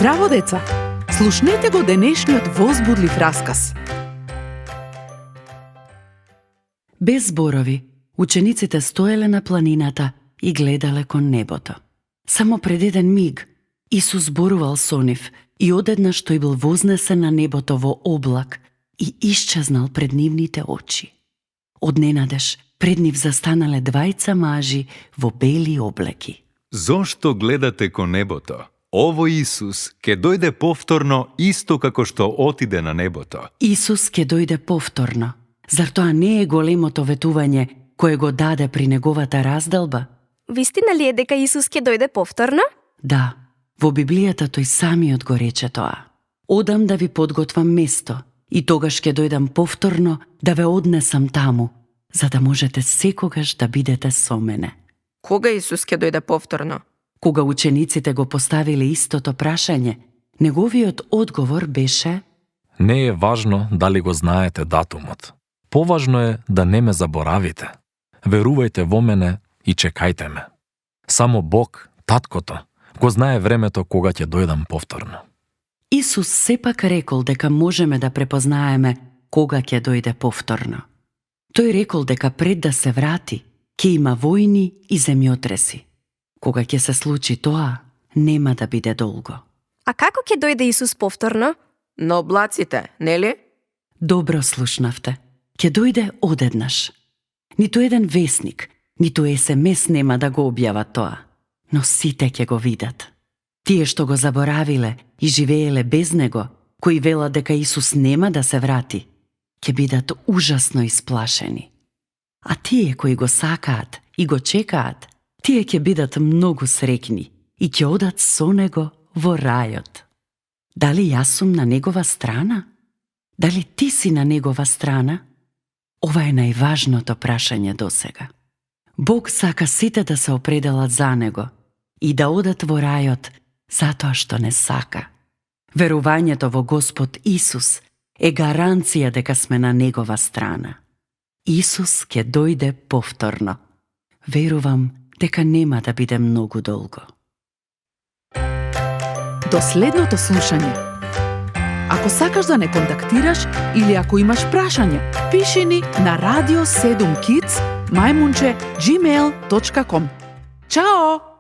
Здраво, деца! Слушнете го денешниот возбудлив расказ. Без зборови, учениците стоеле на планината и гледале кон небото. Само пред еден миг Исус зборувал со нив и одеднаш тој бил вознесен на небото во облак и исчезнал пред нивните очи. Одненадеж пред нив застанале двајца мажи во бели облеки. Зошто гледате кон небото? Овој Исус ќе дојде повторно исто како што отиде на небото. Исус ќе дојде повторно. Зар тоа не е големото ветување кое го даде при неговата разделба? Вистина ли е дека Исус ќе дојде повторно? Да, во Библијата тој самиот го рече тоа. Одам да ви подготвам место и тогаш ќе дојдам повторно да ве однесам таму, за да можете секогаш да бидете со мене. Кога Исус ќе дојде повторно? Кога учениците го поставиле истото прашање, неговиот одговор беше: Не е важно дали го знаете датумот. Поважно е да не ме заборавите. Верувајте во мене и чекајте ме. Само Бог, Таткото, го знае времето кога ќе дојдам повторно. Исус сепак рекол дека можеме да препознаеме кога ќе дојде повторно. Тој рекол дека пред да се врати, ќе има војни и земјотреси. Кога ќе се случи тоа, нема да биде долго. А како ќе дојде Исус повторно? На облаците, нели? Добро слушнавте. Ќе дојде одеднаш. Ниту еден весник, ниту СМС нема да го објава тоа, но сите ќе го видат. Тие што го заборавиле и живееле без него, кои велат дека Исус нема да се врати, ќе бидат ужасно исплашени. А тие кои го сакаат и го чекаат, тие ќе бидат многу среќни и ќе одат со него во рајот. Дали јас сум на негова страна? Дали ти си на негова страна? Ова е најважното прашање досега. Бог сака сите да се определат за него и да одат во рајот затоа што не сака. Верувањето во Господ Исус е гаранција дека сме на негова страна. Исус ќе дојде повторно. Верувам дека нема да биде многу долго. До следното слушање. Ако сакаш да не контактираш или ако имаш прашање, пиши ни на radio7kids@gmail.com. Чао!